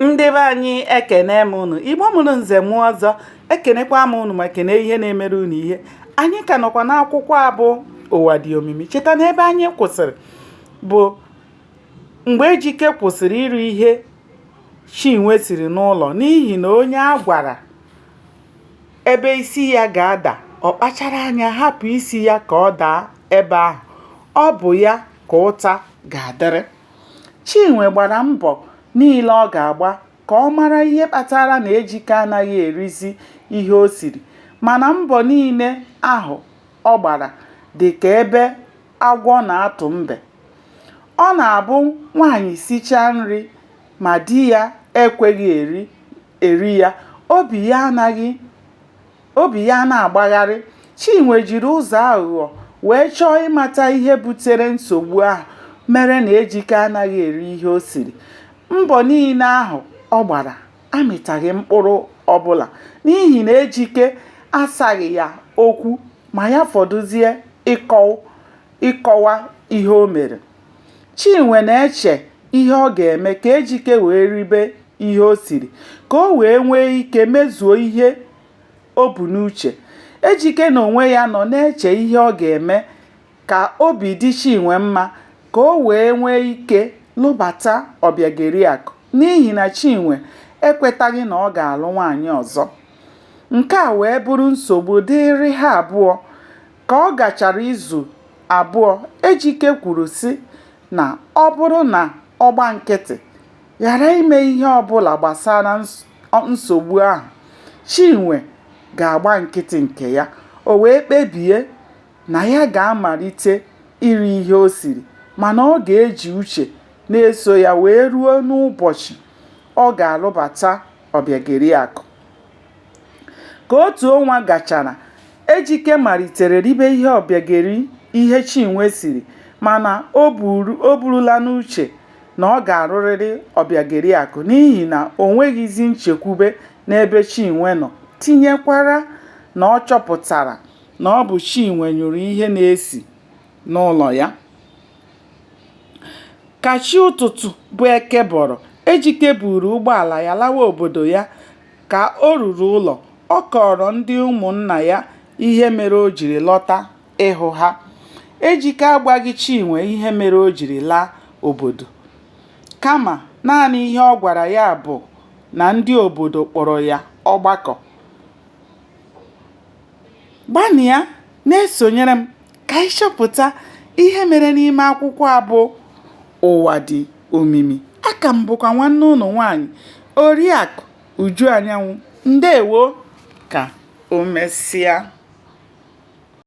Ndị be anyị ekene m unu. Igbo mụrụ nze mụọ ọzọ, ekenekwa m unu ma kene ihe na-emere unu ihe. Anyị ka nọkwa n'akwụkwọ a bụ Ụwa Dị Omimi. Cheta na ebe anyị kwụsịrị bụ mgbe Ejike kwụsịrị iri ihe Chinwe siri n'ụlọ n'ihi na onye a gwara ebe isi ya ga-ada, ọ kpachara anya hapụ isi ya ka ọ daa ebe ahụ, ọ bụ ya ka ụta ga-adịrị. Chinwe gbara mbọ niile ọ ga-agba ka ọ mara ihe kpatara na Ejike anaghị erizi ihe o siri mana mbọ niile ahụ ọ gbara dị ka ebe agwọ na-atụ mbe. Ọ na-abụ nwaanyị sichaa nri ma di ya ekweghị eri ya, obi ya anaghị Obi ya na-agbagharị. Chinwe jiri ụzọ aghụghọ wee chọọ ịmata ihe butere nsogbu ahụ mere na Ejike anaghị eri ihe o siri. Mbọ niile ahụ ọ gbara amịtaghị mkpụrụ ọbụla n'ihi na Ejike asaghị ya okwu ma ya fọdụzie ịkọwa ihe o mere. Chinwe na-eche ihe ọ ga-eme ka Ejike wee ribe ihe o siri, ka o wee nwee ike mezuo ihe o bu n'uche. Ejike n'onwe ya nọ na-eche ihe ọ ga-eme ka obi dị Chinwe mma ka o wee nwee ike lụbata Ọbịageriakụ n'ihi na Chinwe ekwetaghị na ọ ga-alụ nwaanyị ọzọ. Nke a wee bụrụ nsogbu dịịrị ha abụọ. Ka ọ gachara izu abụọ, Ejike kwuru sị na ọ bụrụ na ọ gba nkịtị, ghara ime ihe ọbụla gbasara nsogbu ahụ, Chinwe ga-agba nkịtị nke ya. O wee kpebie na ya ga-amalite iri ihe o siri mana ọ ga-eji uche na-eso ya wee ruo n'ụbọchị ọ ga-alụbata Ọbịageriakụ. Ka otu ọnwa gachara, Ejike malitere ribe ihe Ọbịageri ihe Chinwe siri mana o burula n'uche na ọ ga-alụrịrị Ọbịageriakụ n'ihi na o nweghịzị nchekwube n'ebe Chinwe nọ tinyekwara na ọ chọpụtara na ọ bụ Chinwe nyụrụ ihe na-esi n'ụlọ ya. Ka chi ụtụtụ bụ Eke bọrọ, Ejike buuru ụgbọala ya lawa obodo ya. Ka o ruru ụlọ, ọ kọọrọ ndị ụmụnna ya ihe mere o jiri lọta ịhụ ha. Ejike agwaghị Chinwe ihe mere o jiri laa obodo, kama naanị ihe ọ gwara ya bụ na ndị obodo kpọrọ ya ọgbakọ. Gbanịa na-esonyere m ka anyị chọpụta ihe mere n'ime akwụkwọ a bụ Ụwa Dị Omimi. Aka m bụkwa nwanne ụnụ nwaanyị, Oriakụ Uju Anyanwụ. Ndewo, ka o mesịa.